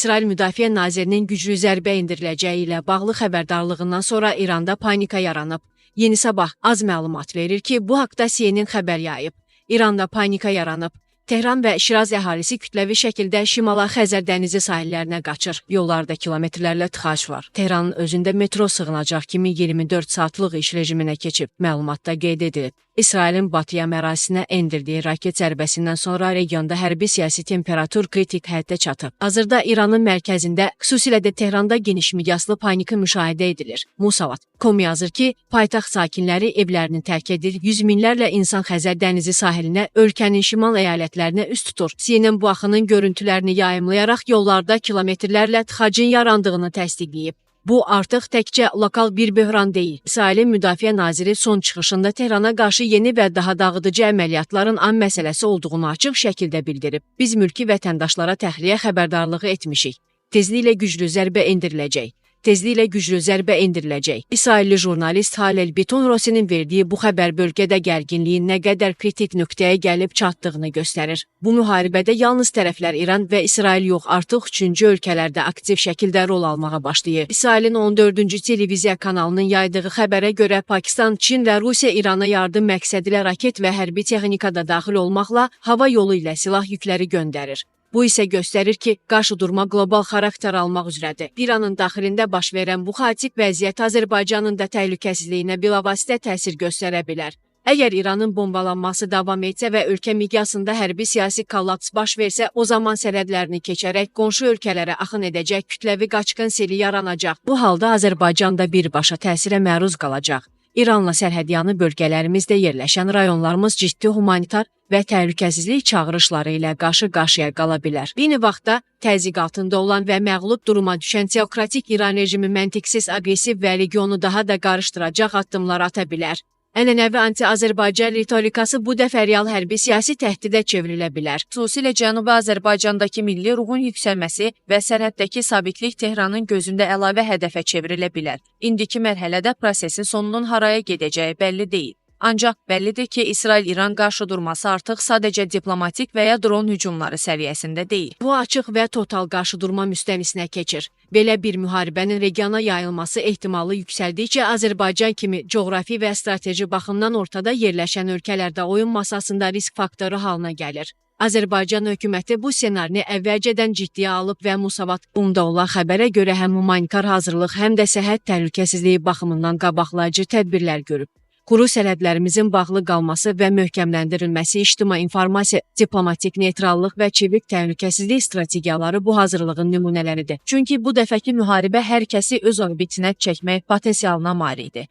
İsrail Müdafiə Nazirinin güclü zərbə endiriləcəyi ilə bağlı xəbərdarlığından sonra İranda panika yaranıb. Yeni Sabah az məlumat verir ki, bu haqda CNN xəbər yayıb. İranda panika yaranıb. Tehran və Şiraz əhalisi kütləvi şəkildə şimala, Xəzər dənizi sahillərinə qaçır. Yollarda kilometrlərlə tıxac var. Tehranın özündə metro sığınacaq kimi 24 saatlıq iş rejiminə keçib. Məlumatda qeyd edilib. İsrailin Batıya ərazisinə endirdiyi raket zərbəsindən sonra regionda hərbi siyasi temperatur kritik həddə çatıb. Hazırda İranın mərkəzində, xüsusilə də Tehranda geniş miqyaslı panika müşahidə edilir. Musavat.com yazır ki, paytaxt sakinləri evlərini tərk edir, yüz minlərlə insan Xəzər dənizi sahilinə, ölkənin şimal əyalətlərinə üz tutur. CNN bu axının görüntülərini yayımlayaraq yollarda kilometrlərlə tıxacın yarandığını təsdiqləyib. Bu artıq təkcə lokal bir böhran deyil. İsrailin Müdafiə Naziri son çıxışında Tehrana qarşı yeni və daha dağıdıcı əməliyyatların an məsələsi olduğunu açıq şəkildə bildirib. Biz mülki vətəndaşlara təxliyə xəbərdarlığı etmişik. Tezliklə güclü zərbə endiriləcək. Tezliklə güclü zərbə endiriləcək. İsrailli jurnalist Halel Biton Rosinin verdiyi bu xəbər bölgədə gərginliyin nə qədər kritik nöqtəyə gəlib çatdığını göstərir. Bu müharibədə yalnız tərəflər İran və İsrail yox, artıq üçüncü ölkələrdə aktiv şəkildə rol almağa başlayır. İsrailin 14-cü televiziya kanalının yaydığı xəbərə görə Pakistan, Çin və Rusiya İrana yardım məqsədilə raket və hərbi texnika da daxil olmaqla hava yolu ilə silah yükləri göndərir. Bu isə göstərir ki, qarşıdurma qlobal xarakter almaq üzrədir. İranın daxilində baş verən bu xaotik vəziyyət Azərbaycanın da təhlükəsizliyinə bilavasitə təsir göstərə bilər. Əgər İranın bombalanması davam etsə və ölkə miqyasında hərbi siyasi kollaps baş versə, o zaman sərhədlərini keçərək qonşu ölkələrə axın edəcək kütləvi qaçqın seli yaranacaq. Bu halda Azərbaycan da birbaşa təsirə məruz qalacaq. İranla sərhədyanı bölgələrimizdə yerləşən rayonlarımız ciddi humanitar və təhlükəsizlik çağırışları ilə qarşı-qarşıya qala bilər. Eyni vaxtda təzyiq altında olan və məğlub duruma düşən teokratik İran rejimi məntiqsiz, aqressiv və regionu daha da qarışdıracaq addımlar ata bilər. Ənənəvi anti-Azərbaycan ritorikası bu dəfə real hərbi siyasi təhdidə çevrilə bilər. Xüsusilə Cənubi Azərbaycandakı milli ruhun yüksəlməsi və sərhəddəki sabitlik Tehranın gözündə əlavə hədəfə çevrilə bilər. İndiki mərhələdə prosesin sonunun haraya gedəcəyi bəlli deyil. Ancaq bəllidir ki, İsrail-İran qarşıdurması artıq sadəcə diplomatik və ya dron hücumları səviyyəsində deyil. Bu açıq və total qarşıdurma müstəvisinə keçir. Belə bir müharibənin regiona yayılması ehtimalı yüksəldikcə Azərbaycan kimi coğrafi və strateji baxımdan ortada yerləşən ölkələrdə oyun masasında risk faktoru halına gəlir. Azərbaycan hökuməti bu ssenarini əvvəlcədən ciddiyə alıb və Musavat.com-da olan xəbərə görə həm humanitar hazırlıq, həm də səhhət təhlükəsizliyi baxımından qabaqlayıcı tədbirlər görüb. Quru sərhədlərimizin bağlı qalması və möhkəmləndirilməsi, ictimai informasiya, diplomatik neytrallıq və çevik təhlükəsizlik strategiyaları bu hazırlığın nümunələridir. Çünki bu dəfəki müharibə hər kəsi öz orbitinə çəkmək potensialına malikdir.